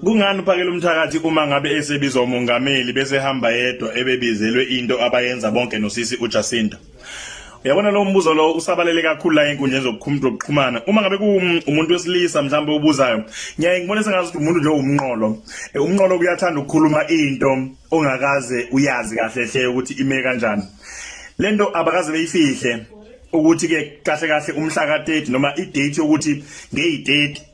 Kungani uphakela umthakathi uma ngabe esebizwa umongameli bese ehamba yedwa ebebizelwe into abayenza bonke nosisi uJacinta? Uyabona lo mbuzo lo usabalele kakhulu la enkundleni zokuxhumana. Uma ngabe kuwumuntu wesilisa mhlawumbe obuzayo, ngiyaye ngibone sengathi umuntu nje uwumnqolo. Umnqolo kuyathanda ukukhuluma into ongakaze uyazi kahle hle ukuthi ime kanjani. Lento abakaze beyifihle ukuthi ke kahle kahle umhla ka-30 noma i-date yokuthi ngeyi-30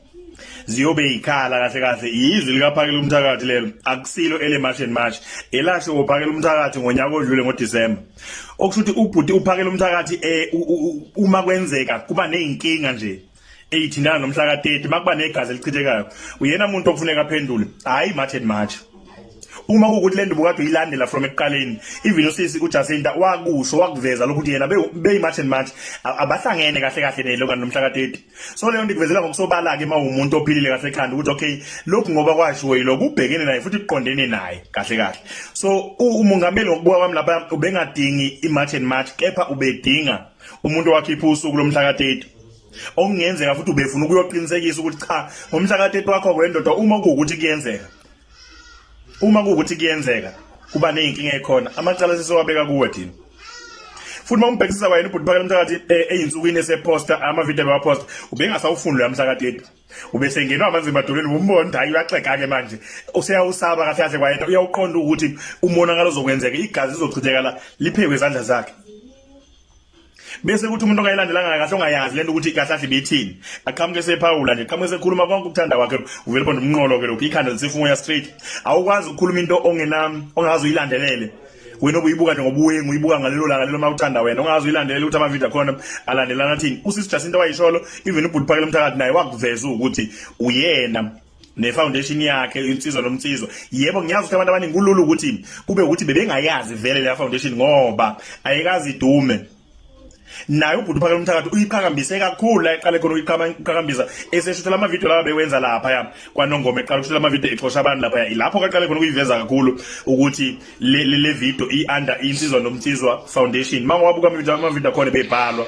ziyobe ikhala kahle kahle yizwi likaphakela umthakathi lelo akusilo ele March and March elasho uphakela umthakathi ngonyaka odlule ngoDecember okusho ukuthi ubhuti uphakela umthakathi eh uma kwenzeka kuba nezinkinga nje eyithintana nomhla ka-30 makuba negazi elichithekayo uyena umuntu okufuneka aphendule hayi March and March uma kuwukuthi le nto ubukade uyilandela from ekuqaleni even usisi uJacinta wakusho wakuveza lokhu ukuthi yena beyi-March and March abahlangene kahle kahle nelo kanti nomhla ka-30 so leyo nto ikuvezela ngokusobala-ke uma uwumuntu ophilile kahle ekhanda ukuthi okay lokhu ngoba kwashiwo yilokhu ubhekene naye futhi kuqondene naye kahle kahle so umongameli ngokubuka kwami lapha ubengadingi i-march and march kepha ubedinga umuntu owakhipha usuku lomhla ka-30 okungenzeka futhi ubefuna ukuyoqinisekisa ukuthi cha ngomhla ka-30 wakho kwendoda uma kuwukuthi kuyenzeka uma kuwukuthi kuyenzeka kuba nezinkinga ekhona amacala sesewabeka kuwe thina futhi uma umbhekisisa kwayena ubhuti phakela umthakathi eh, eyinsukwini eseposta amavidiyo bewaposta ubengasawufuni loya mhla ka-30 ubesengenwa amanzi emadolweni umbona ukuthi hayi uyaxega-ke manje useyawusaba kahle kahle kwayena uyawuqonda ukuthi umonakalo ozokwenzeka igazi lizochithekala liphekwe izandla zakhe bese kuthi umuntu ongayilandelanga kahle ongayazi lento ukuthi kahle kahle ibithini aqhamuke sephawula nje qhamuke sekhuluma konke ukuthanda kwakhe uvele bonde umnqolo ke lokhu ikhanda lisifunga straight awukwazi ukukhuluma into ongena ongazi uyilandelele wena obuyibuka nje ngobuwengu uyibuka ngalelo langa lelo mawuthanda wena ungazi uyilandelela ukuthi amavidiyo akhona alandelana athini usisi Jacinta wayisholo even ubhuti Phakela umthakathi naye wakuveza ukuthi uyena ne-foundation yakhe insizwa nomnsizwa yebo ngiyazi ukuthi abantu abaningi kulula ukuthi kube ukuthi bebengayazi vele leya foundation ngoba ayikazi idume naye ubhuti uphakela umthakathi uyiqhakambise kakhulu la eqale khona ukuyiqhakambisa eseshuthela amavidiyo lawa bewenza lapha ya kwanongoma eqala ukushutha amavidiyo exosha abantu lapha ya ilapho kaqale khona ukuyiveza kakhulu ukuthi le le video i-under insizwa nomnsizwa foundation mangiwabuka amavidiyo amavidiyo akhona bebhalwa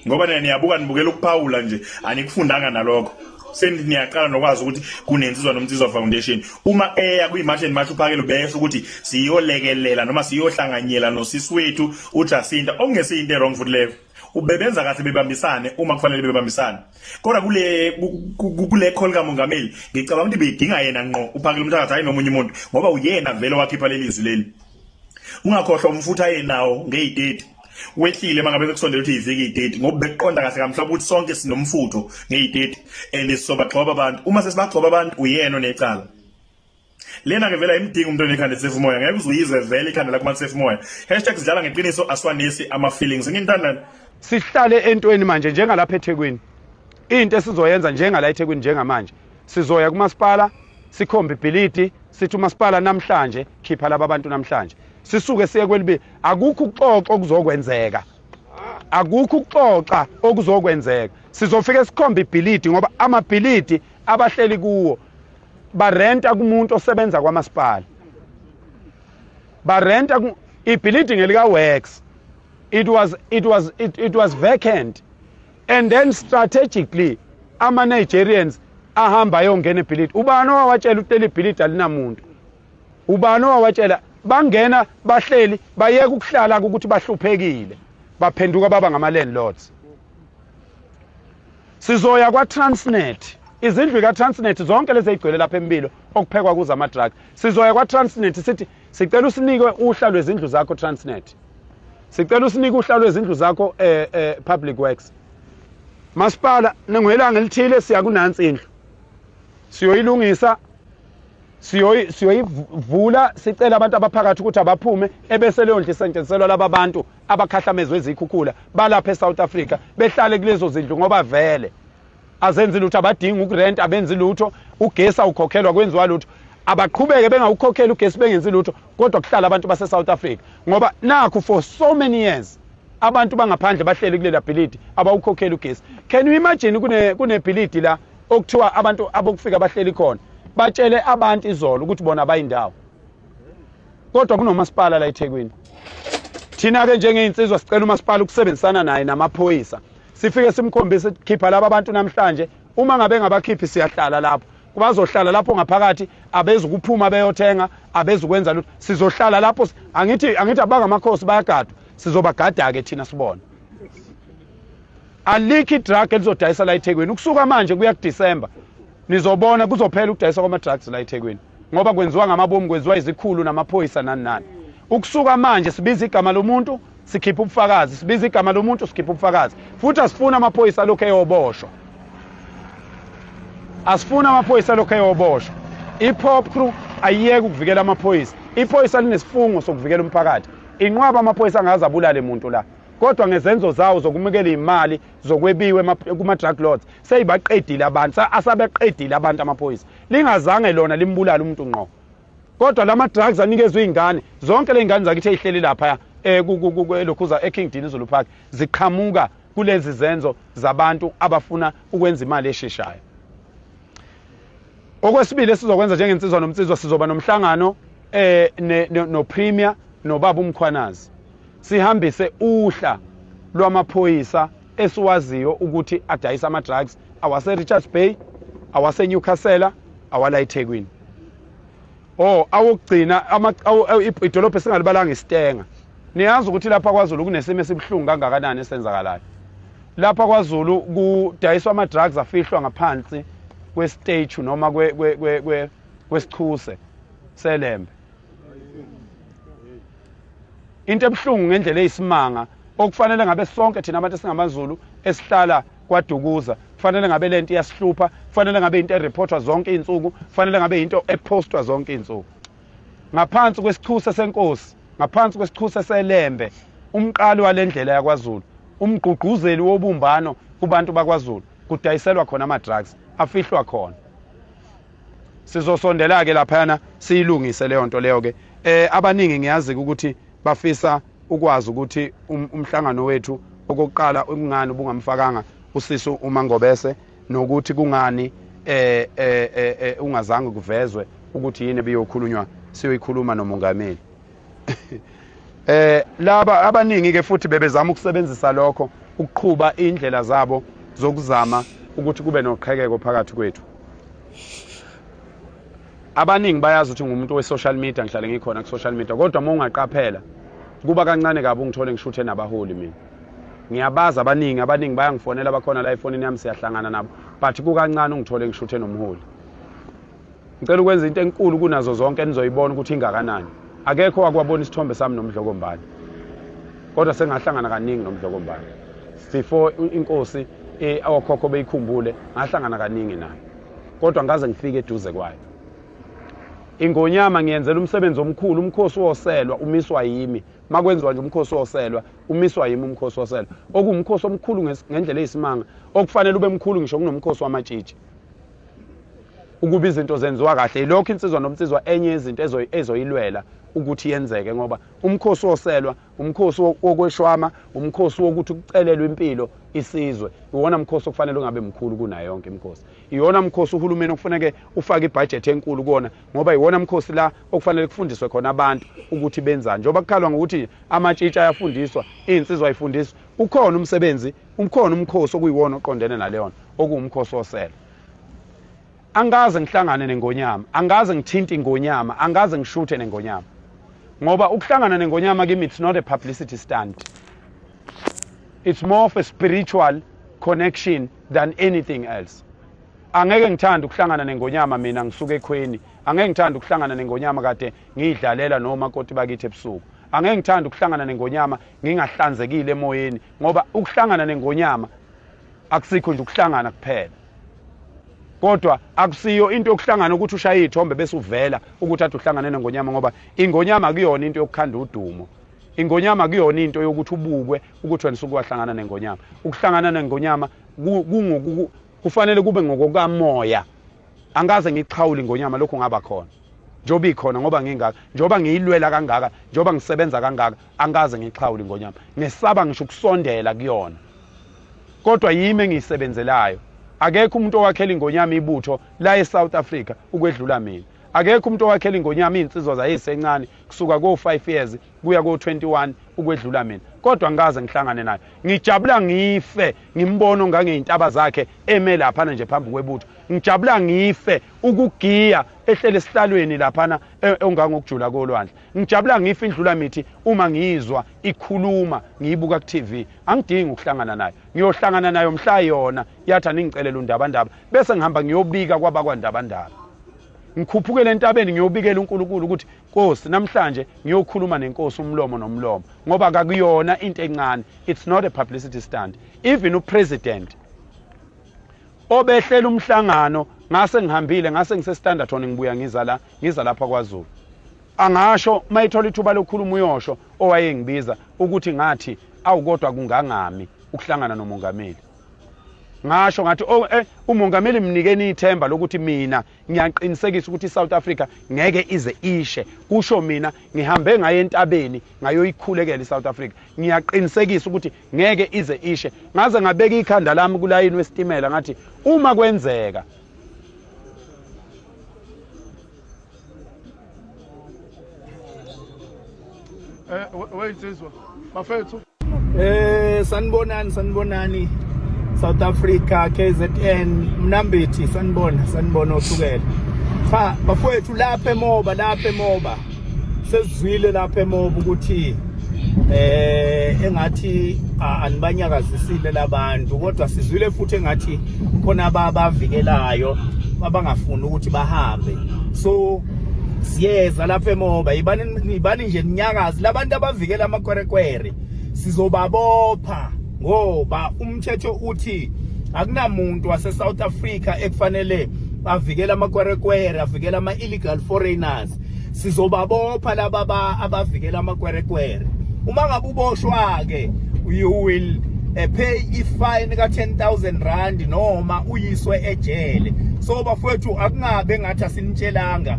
ngoba nina niyabuka nibukela ukuphawula nje anikufundanga nalokho seniyaqala nokwazi ukuthi kunensizwa nomnsizwa foundation uma eya kwi-march and march uphakele ubesho ukuthi siyolekelela noma siyohlanganyela nosisi wethu uJacinta okungesiyinto wrong futhi leyo ubebenza kahle bebambisane uma kufanele bebambisane kodwa kule kule call kamongameli ngicabanga ukuthi beyidinga yena ngqo uphakele umthakathi hayi nomunye umuntu ngoba uyena vele wakhipha leli zwi leli ungakhohlwa umfutho ayenawo ngeyi-30 wehlile mangabe sekusondela ukuthi iviki iyi-30 ngoba bekuqonda kahle kamhlophe ukuthi sonke sinomfutho ngeyi-30 and sizobagxoba abantu uma sesibagxoba abantu uyena onecala lena ke vele ayimdingi umuntu onekhanda elisefa umoya ngeke uze uyizwe vele ikhanda lakho malisefa umoya hashtag sidlala ngeqiniso aswanisi ama-feelings nginithandani sihlale entweni manje njengalapha eThekwini into esizoyenza njengala eThekwini njengamanje sizoya kumasipala sikhombe ibhilidi sithi umasipala namhlanje khipha laba bantu namhlanje sisuke siye kwelibili akukho ukuxoxa okuzokwenzeka akukho ukuxoxa okuzokwenzeka sizofike sikhombe ibhilidi ngoba amabhilidi abahleli kuwo barenta kumuntu osebenza kwamasipala barenta ibhilidi ngelika works it was it was it, it was vacant and then strategically ama-nigerians ahamba ayongena ebhilidi ubani owawatshela ukuthi leli bhilidi alinamuntu ubani owawatshela bangena bahleli bayeka ukuhlala ukuthi bahluphekile baphenduka baba ngama-landlords sizoya kwa-transnet izindlu ika-transnet zonke lezi ey'gcwele lapha empilo okuphekwa kuzo ama-drugs sizoya kwa-transnet sithi sicela usinike uhla lwezindlu zakho transnet sicela usinike uhla lwezindlu zakho eh, eh, public works masipala ngelanga elithile siya kunansi indlu siyoyilungisa siyoyivula sicela abantu abaphakathi ukuthi abaphume ebese leyo ndlu isetshenziselwa laba bantu abakhahlamezwe izikhukhula balapha eSouth Africa behlale kulezo zindlu ngoba vele azenzi lutho abadingi ukurent abenzi lutho ugesi awukhokhelwa kwenziwa lutho abaqhubeke bengawukhokheli ugesi bengenzi lutho kodwa kuhlala abantu base-south africa ngoba nakhu for so many years abantu bangaphandle bahleli kulela bhilidi abawukhokheli ugesi can you imagine kunebhilidi la okuthiwa abantu abokufika bahleli khona batshele abantu izolo ukuthi bona bayindawo kodwa kunomasipala la eThekwini thina-ke njengey'nsizwa sicela umasipala ukusebenzisana naye namaphoyisa sifike simkhombise khipha laba bantu namhlanje uma ngabe ngabakhiphi siyahlala lapho Bazohlala lapho ngaphakathi, abezukuphuma beyothenga, abezukwenza lutho. Sizohlala lapho, angithi abangamakhosi bayagadwa, sizobagada-ke thina sibone. Alikho i-drug elizodayisa la eThekwini ukusuka manje kuya kuDisemba. Nizobona kuzophela ukudayiswa kwama-drugs la eThekwini, ngoba kwenziwa ngamabomu, kwenziwa izikhulu namaphoyisa nani nani. Ukusuka manje sibiza igama lomuntu, sikhipha ubufakazi, sibiza igama lomuntu, sikhipha ubufakazi. Futhi asifuni amaphoyisa alokhu eyoboshwa, asifuni amaphoyisa alokhu eyoboshwa. I-POPCRU ayiyeke ukuvikela amaphoyisa. Iphoyisa linesifungo sokuvikela umphakathi. Inqwaba amaphoyisa angaze abulale muntu la, kodwa ngezenzo zawo zokumukela imali zokwebiwe kuma-drug lords seyibaqedile abantu, asabaqedile abantu amaphoyisa, lingazange lona limbulale umuntu ngqo. Kodwa lama drugs anikezwe izingane zonke, le ngane zakithi ezihleli lapha elokhuza eKing Dinuzulu Park, ziqhamuka kulezi zenzo zabantu abafuna ukwenza imali esheshayo. Okwesibili esizokwenza njengensizwa nomnsizwa, sizoba nomhlangano no Premier nobaba uMkhwanazi, sihambise uhla lwamaphoyisa esiwaziyo ukuthi adayisa ama-drugs awase Richards Bay, awase Newcastle, awala eThekwini. Oh, awokugcina idolobha esingalibalanga isitenga. Niyazi ukuthi lapha kwaZulu kunesimo esibuhlungu kangakanani esenzakalayo. Lapha kwaZulu kudayiswa ama-drugs afihlwa ngaphansi kwe-statue noma kwesichuse seLembe. Into ebuhlungu ngendlela eyisimanga, okufanele ngabe sonke thina abantu esingamaZulu esihlala kwaDukuza, kufanele ngabe lento iyasihlupha, kufanele ngabe into ereportwa zonke izinsuku, kufanele ngabe into epostwa zonke izinsuku. Ngaphansi kwesichuse senkosi, ngaphansi kwesichuse seLembe, umqali walendlela yakwaZulu, umgqugquzeli wobumbano kubantu bakwaZulu, kudayiselwa khona ama-drugs, afihlwa khona. Sizosondela-ke laphayana siyilungise leyo nto leyo-ke. Abaningi ngiyazi ukuthi bafisa ukwazi ukuthi umhlangano wethu okokuqala kungani ubungamfakanga usisu uMangobese, nokuthi kungani ungazange kuvezwe ukuthi yini ebiyokhulunywa, siyoyikhuluma nomongameli. Laba abaningi ke futhi bebezama ukusebenzisa lokho ukuqhuba indlela zabo zokuzama ukuthi kube noqhekeko phakathi kwethu. Abaningi bayazi ukuthi ngumuntu we-social media, ngihlale ngikhona ku-social media, kodwa uma ungaqaphela kuba kancane kabi ungithole ngishuthe nabaholi. Mina ngiyabazi abaningi, abaningi bayangifonela, bakhona la efonini yami, siyahlangana nabo, but kukancane ungithole ngishuthe nomholi. Ngicela ukwenza into enkulu kunazo zonke enizoyibona ukuthi ingakanani. Akekho wakwabona isithombe sami noMdlokombane, kodwa sengahlangana kaningi noMdlokombane before inkosi okhokho beyikhumbule. Ngahlangana kaningi nayo, kodwa ngaze ngifike eduze kwayo ingonyama ngiyenzela umsebenzi omkhulu. Umkhosi woselwa umiswa yimi. Makwenziwa nje umkhosi woselwa, umiswa yimi umkhosi woselwa, okuwumkhosi omkhulu ngendlela eyisimanga, okufanele ube mkhulu ngisho kunomkhosi wamatshitshi ukuba izinto zenziwa kahle. Yilokho insizwa nomnsizwa enye yezinto ezoyilwela ukuthi yenzeke, ngoba umkhosi woselwa umkhosi wokweshwama, umkhosi wokuthi kucelelwe impilo isizwe. Iwona mkhosi okufanele ungabe mkhulu kunayo yonke imikhosi. Iwona mkhosi uhulumeni okufuneke ufake ibhajethi enkulu kuwona, ngoba iwona mkhosi la okufanele kufundiswe khona abantu ukuthi benzani. Njengoba kukhalwa ngokuthi amatshitshi ayafundiswa, iy'nsizwa ayifundiswa, ukhona umsebenzi, ukhona umkhosi okuyiwona oqondene naleyona, okuwumkhosi wosela. Angikaze ngihlangane nengonyama, angikaze ngithinte ingonyama, angikaze ngishuthe nengonyama, ngoba ukuhlangana nengonyama kimi, it's not a publicity stunt, it's more of a spiritual connection than anything else. Angeke ngithande ukuhlangana nengonyama mina ngisuke ekhweni, angeke ngithande ukuhlangana nengonyama kade ngiyidlalela nomakoti bakithi ebusuku, angeke ngithande ukuhlangana nengonyama ngingahlanzekile emoyeni, ngoba ukuhlangana nengonyama akusikho nje ukuhlangana kuphela, kodwa akusiyo into yokuhlangana ukuthi ushaye iy'thombe bese uvela ukuthi ade uhlangane nengonyama, ngoba ingonyama akuyona into yokukhanda udumo. Ingonyama akuyona into yokuthi ubukwe ukuthi wena usuke wahlangana nengonyama. Ukuhlangana nengonyama kufanele kube ngokokamoya. Angikaze ngixhawule ingonyama lokhu ngaba khona, njengoba ikhona, ngoba ngingaka, njengoba ngiyilwela kangaka, njengoba ngisebenza kangaka, angikaze ngixhawule ingonyama. Ngesaba ngisho ukusondela kuyona, kodwa yimi engiyisebenzelayo. Akekho umuntu owakhela ingonyama ibutho la eSouth Africa ukwedlula mina. Akekho umuntu owakhela ingonyama iy'nsizwa zayisencane kusuka ko-5 years kuya ko-21 ukwedlula mina, kodwa ngikaze ngihlangane naye. Ngijabula ngife ngimbono ngangey'ntaba zakhe eme laphana nje phambi kwebutho. Ngijabula ngife ukugiya ehlele esihlalweni laphana ongangokujula kolwandle. Ngijabula ngife indlula mithi uma ngiyizwa ikhuluma ngiyibuka ku-TV. Angidingi ukuhlangana nayo, ngiyohlangana nayo mhla yona yathi aningicelela undabandaba, bese ngihamba ngiyobika kwabakwandabandaba. Ngikhuphukele entabeni ngiyobikela uNkulunkulu ukuthi Nkosi, namhlanje ngiyokhuluma nenkosi umlomo nomlomo, ngoba kakuyona into encane. It's not a publicity stunt. Even upresident obehlela umhlangano, ngase ngihambile, ngase ngise-Standerton, ngibuya ngiza la, ngiza lapha kwaZulu. Angasho mayithola ithuba lokukhuluma uyosho owayengibiza ukuthi ngathi awu kodwa kungangami ukuhlangana nomongameli. Ngasho ngathi oh, umongameli mnikeni ithemba lokuthi mina ngiyaqinisekisa ukuthi iSouth Africa ngeke ize ishe. Kusho mina ngihambe ngaye entabeni ngayoyikhulekela iSouth Africa. Ngiyaqinisekisa ukuthi ngeke ize ishe. Ngaze ngabeka ikhanda lami kulayini wesitimela ngathi uma kwenzeka Weyinsizwa bafethu. Sanibonani, sanibonani South Africa, KZN, Mnambithi, sanibona, sanibona othukela. Cha bafowethu, lapha emoba, lapha emoba sesizwile lapha emoba ukuthi engathi anibanyakazisile labantu, kodwa sizwile futhi engathi khona abavikelayo abangafuni ukuthi bahambe. So siyeza lapha emoba, ibani ibani nje ninyakazi labantu abavikela amakwerekwere sizobabopha, ngoba umthetho uthi akunamuntu wase South Africa ekufanele avikele amakwerekwere, avikele ama illegal foreigners. Sizobabopha laba abavikela amakwerekwere. Uma ngabe uboshwa ke, you will pay ifine ka 10,000 rand noma uyiswe ejele. So bafowethu, akungabe ngathi asinitshelanga,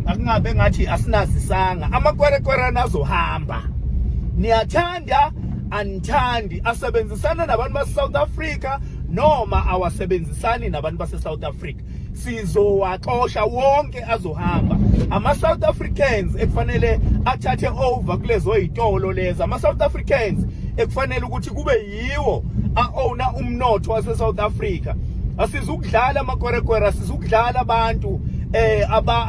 akungabe ngathi asinazisanga. Amakwerekwere azohamba, niyathanda anithandi, asebenzisana nabantu base South Africa noma awasebenzisani nabantu base South Africa, sizowaxosha wonke, azohamba. Ama-South Africans ekufanele athathe over kulezo yitolo lezi, ama-South Africans ekufanele ukuthi kube yiwo a-owna umnotho wase-South Africa. Asizukudlala amakwerekwere, asizukudlala abantu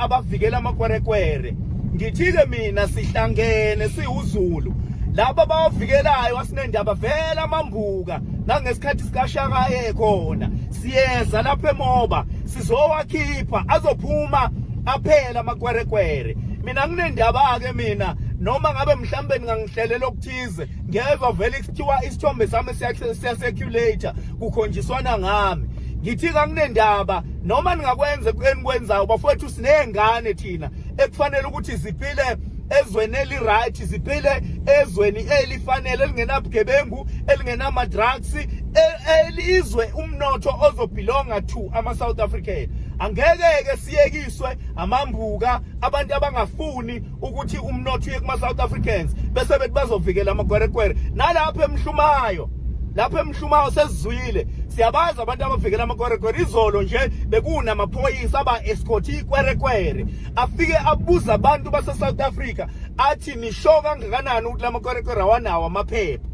abavikela amakwerekwere. Ngithi-ke mina sihlangene siwuZulu, laba abawavikelayo asinendaba vele, amambuka nangesikhathi sikashakaye khona. Siyeza lapha emoba, sizowakhipha, azophuma aphela amakwerekwere. Mina nginendaba-ke mina, noma ngabe mhlambe ningangihlelela okuthize, ngezwa vele kuthiwa isithombe sami siya-circulate, kukhonjiswana ngami. Ngithi kanginendaba noma ningakwenza enikwenzayo bafowethu, siney'ngane thina ekufanele ukuthi ziphile ezweni eli-right, ziphile ezweni elifanele, elingenabugebengu, elingenama-drugs, elizwe umnotho ozobelonga to ama-South African. Angeke-ke siyekiswe amambuka, abantu abangafuni ukuthi umnotho uye kuma-South Africans, bese bethi bazovikela amakwerekwere. Nalapho emhlumayo, lapho emhlumayo sesizwile, siyabazi abantu abavikela amakwerekwere. Izolo nje bekunamaphoyisa aba-escort ikwerekwere, afike abuza abantu base-South Africa athi nisho kangakanani ukuthi lamakwerekwere awanawo amaphepha.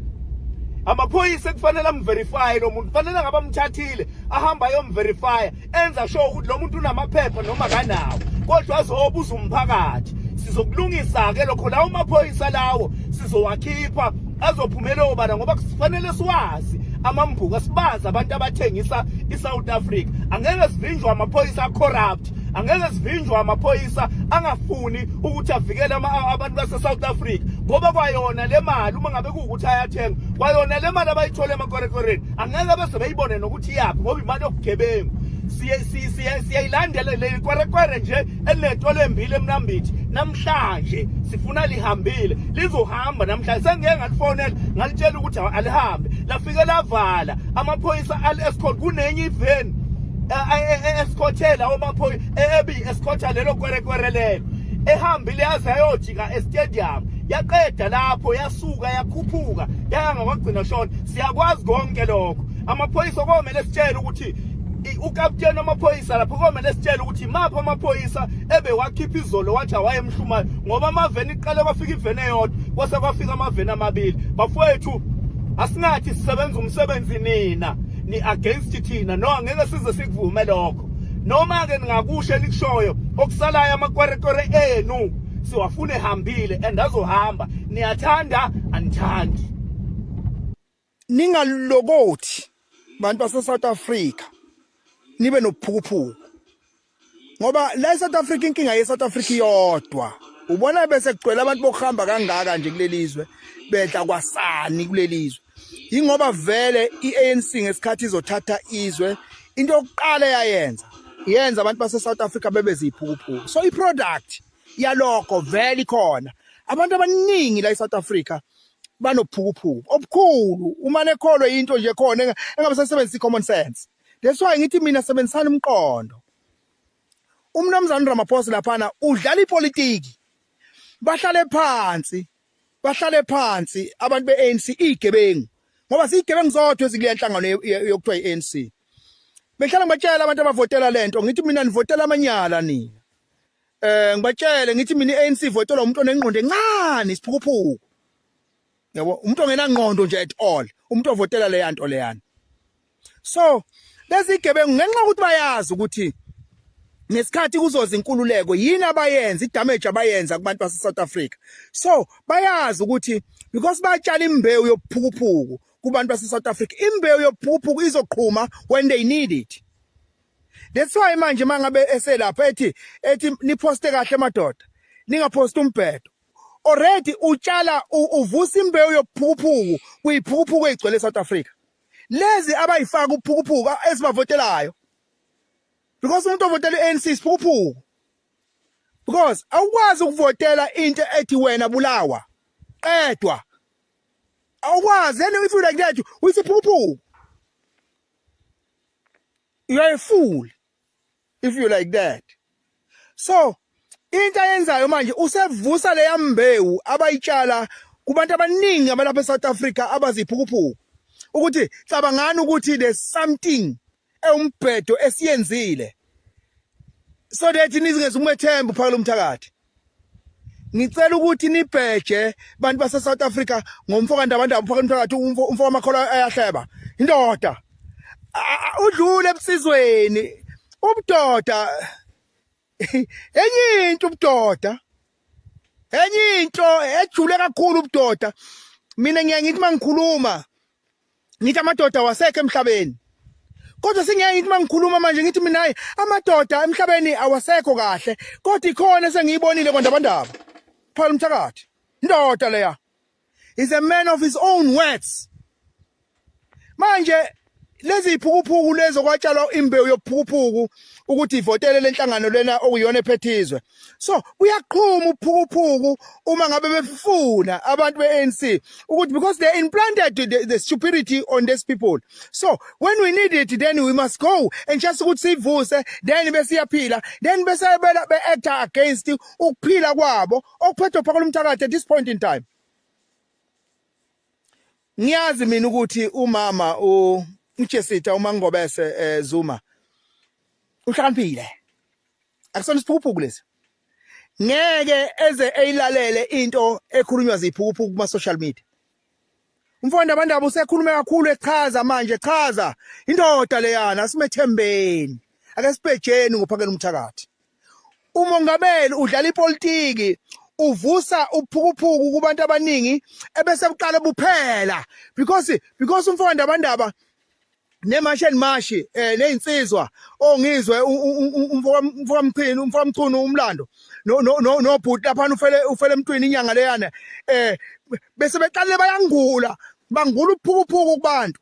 Amaphoyisa ekufanele amverifye lo muntu, kufanele ngabe amthathile ahamba ayomverifya, enza sure ukuthi lo muntu unamaphepha noma kanawo, kodwa azobuza umphakathi. Sizokulungisa-ke lokho, lawo maphoyisa lawo sizowakhipha, azophumela obala, ngoba kufanele siwazi amambuka, sibazi abantu abathengisa i-South Africa. Angeke sivinjwe amaphoyisa a-corrupt, angeke sivinjwe amaphoyisa angafuni ukuthi avikele abantu base-South Africa, ngoba kwayona le mali, uma ngabe kuwukuthi ayathenga, kwayona le mali abayithole emakwerekwereni angeke bese beyibone nokuthi iyaphi, ngoba imali yobugebengu. Siyayilandela le kwerekwere nje elinetolo embili eMnambithi. Namhlanje sifuna lihambile, lizohamba namhlanje. Sengike ngalifonela ngalitshela ukuthi alihambe, lafike lavala amaphoyisa ali-escort. Kunenye iveni escorte lawo maphoyisa, ebi-escorta lelo kwerekwere lelo, ehambile yaze yayojika estadium, yaqeda lapho yasuka yakhuphuka yaya ngakwagcina shona. Siyakwazi konke lokho. Amaphoyisa komele sitshele ukuthi Ukapteni wamaphoyisa lapho komele sitshele ukuthi imaphi amaphoyisa ebewakhipha izolo wathi awayemhlumayo, ngoba amaveni iqale kwafika iveni eyodwa, kwase kwafika amaveni amabili. Bafowethu, asingathi sisebenza umsebenzi nina ni against thina. No, angeke size sikuvume lokho. Noma ke ningakusho elikushoyo, okusalayo amakwerekwere enu siwafuna ehambile, and azohamba, niyathanda anithandi. Ningalokothi bantu base South Africa nibe nobuphukuphuku, ngoba la eSouth Africa inkinga yeSouth Africa iyodwa. Ubona bese kugcwele abantu bokuhamba kangaka nje kuleli zwe, bedla kwasani kuleli zwe, ingoba vele iANC ngesikhathi izothatha izwe, into yokuqala eyayenza, yenza abantu base South Africa bebe ziphukuphuku. So iproduct yalokho vele ikhona. Abantu abaningi la eSouth Africa banobuphukuphuku obukhulu, uma nekholwe into nje khona engabe sasebenzisa i-common sense. That's why ngithi mina sebenzisana umqondo. Umnumzane Ramaphosa laphana udlala ipolitiki. Bahlale phansi, bahlale phansi abantu be-ANC, izigebengu, ngoba siyigebengu zodwa ezikuleya nhlangano yokuthiwa i-ANC. Behlala ngibatshela abantu abavotela lento, ngithi mina nivotela amanyala nina. Ngibatshele ngithi mina i-ANC ivotelwa umuntu onengqondo encane, isiphukuphuku. Yabo, umuntu ongenangqondo nje at all, umuntu ovotela leya nto leyana. So lezi gebengu, ngenxa yokuthi bayazi ukuthi ngesikhathi kuzoza inkululeko yini abayenza, idamage abayenza kubantu base South Africa, so bayazi ukuthi because batshala imbewu yobuphukuphuku kubantu base South Africa, imbewu yobuphukuphuku izoqhuma when they need it. That's why manje mangabe eselapha ethi niposte kahle madoda, ningaposti umbhedo, already utshala, uvusa imbewu yobuphukuphuku kuyiphukuphuku ezigcwele eSouth Africa, lezi abayifaka ubuphukuphuku esibavotelayo, because umuntu ovotela iANC isiphukuphuku, because awukwazi ukuvotela into ethi wena bulawa, qedwa. Awukwazi. And if you like that, uyisiphukuphuku. You are a fool if you like that. So into ayenzayo manje, usevusa leya mbewu abayitshala kubantu abaningi abalapha eSouth Africa abaziphukuphuku, ukuthi cabangani ukuthi there's something ewumbhedo esiyenzile so that nizingeze umethemba uphakela umthakathi. Ngicela ukuthi nibheje bantu base South Africa ngomfo kaNdabandaba uphakela umthakathi, umfo wamakholwa ayahleba, indoda udlule ebusizweni. Ubudoda enye into, ubudoda enye into ejule kakhulu ubudoda. Mina ngiya ngithi mangikhuluma ngithi amadoda awasekho emhlabeni, kodwa sengiyake ngithi mangikhuluma manje ngithi mina hayi, amadoda emhlabeni awasekho kahle, kodwa ikhona esengiyibonile kwaNdabandaba Phakela umthakathi. Indoda leya is a man of his own words. Manje lezi iphukuphuku lezo kwatshalwa imbewu yobuphukuphuku ukuthi ivotele lenhlangano lena okuyona ephethizwe, so kuyaqhuma uphukuphuku uma ngabe befuna abantu be-ANC ukuthi, because they implanted the stupidity on these people. So when we need it, then we must go and just ukuthi siyivuse, then besiyaphila, then bese be-acta against ukuphila kwabo okuphethwe phakela umthakathi at this point in time. Ngiyazi mina ukuthi umama uJessica uMangobese Zuma uhlakaniphile, akusona isiphukuphuku lesi. Ngeke eze eyilalele into ekhulunywa ziphukuphuku kuma social media. Umfondo abandaba usekhulume kakhulu, echaza manje, chaza indoda leyana, asimethembeni, ake sibhejeni ngophakela umthakathi. Umongameli udlala ipolitiki, uvusa uphukuphuku kubantu abaningi ebese buqala buphela, because umfondo abandaba neMarch and March nezinsizwa ongizwe umfokamchini, umfokamchunu, umlando no no no no bhuti lapha ufele emntwini inyanga leyana, bese beqale bayangula, bangula uphukuphuku kubantu.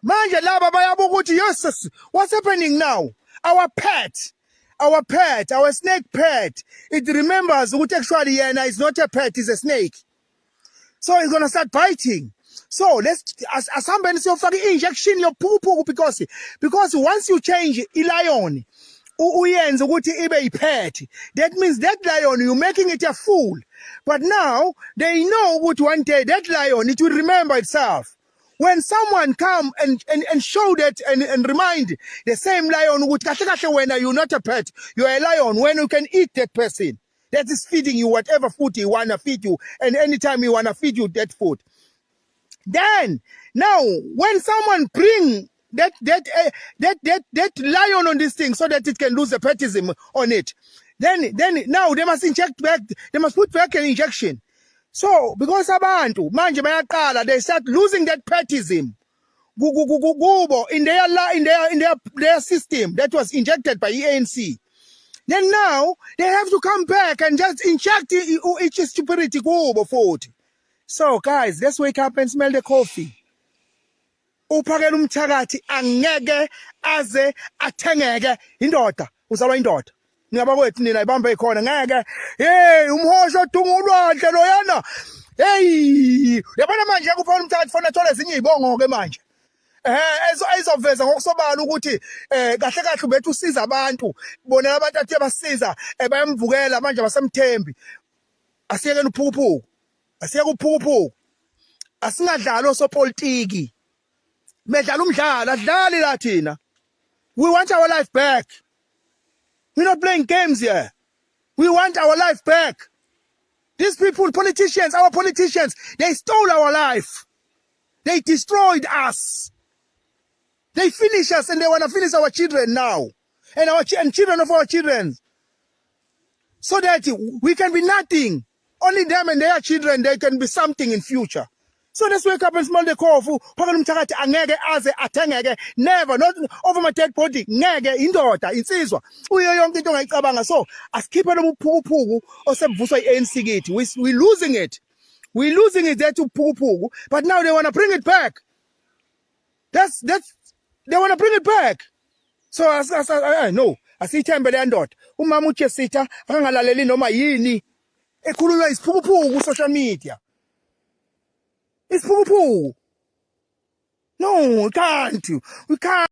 Manje laba bayabuka ukuthi, yes, what's happening now? Our pet, our snake pet, it remembers ukuthi actually yena is not a pet, is a snake, so he's gonna start biting. So let's asihambeni siyofaka i-injection yophukuphuku, because once you change i-lion, uyenze ukuthi ibe yipet, that means that lion, you making it a fool. But now they know ukuthi one day that lion, it will remember itself. When someone come and show that and remind the same lion ukuthi kahle kahle wena, you're not a pet, you're a lion, when you can eat that person that is feeding you whatever food he wanna feed you and anytime he wanna feed you that food. Then now when someone bring that lion on this thing so that it can lose the petism on it, then now they must inject back, they must put back an injection. So because abantu manje bayaqala, they start losing that petism kubo in their system that was injected by ANC. Then now they have to come back and just inject each stupidity kubo futhi. So guys, let's wake up and smell the coffee. Uphakela umthakathi angeke aze athengeke. Indoda uzalwa indoda, ningabakwethu nina, ibambe ikhona ngeke. Hey, umhosha odunga ulwandle loyana. Hey, yabona manje kuphela umthakathi fona thola ezinye izibongo ke manje ezoveza ngokusobala ukuthi kahle kahle ubethu usiza abantu bona, abantu athi basiza bayamvukela manje, basemthembi. Asiyekeni uphukuphuku, asiyeke uphukuphuku, asingadlali osopolitiki bedlala umdlalo, adlali la thina. We want our life back. We're not playing games here. We want our life back. These people, politicians, our politicians, they stole our life. They destroyed us. They finish us and they want to finish our children now and children of our children so that we can be nothing. Only them and their children, they can be something in future. So let's wake up and smell the coffee. Phakela umthakathi angeke aze athengeke. Never, not over my dead body. Ngeke. Indoda, insizwa uyo yonke into ongayicabanga. So asikhiphe lo buphukuphuku osebuvuswa i-ANC kithi. We losing it, we losing it, that uphukuphuku, but now they want to bring it back. That's they want to bring it back. So as no, asiyithembe leya ndoda, umama uJesita akangalaleli noma yini ekhulunywa isiphukuphuku ku social media. Isiphukuphuku, no, we can't, we can't.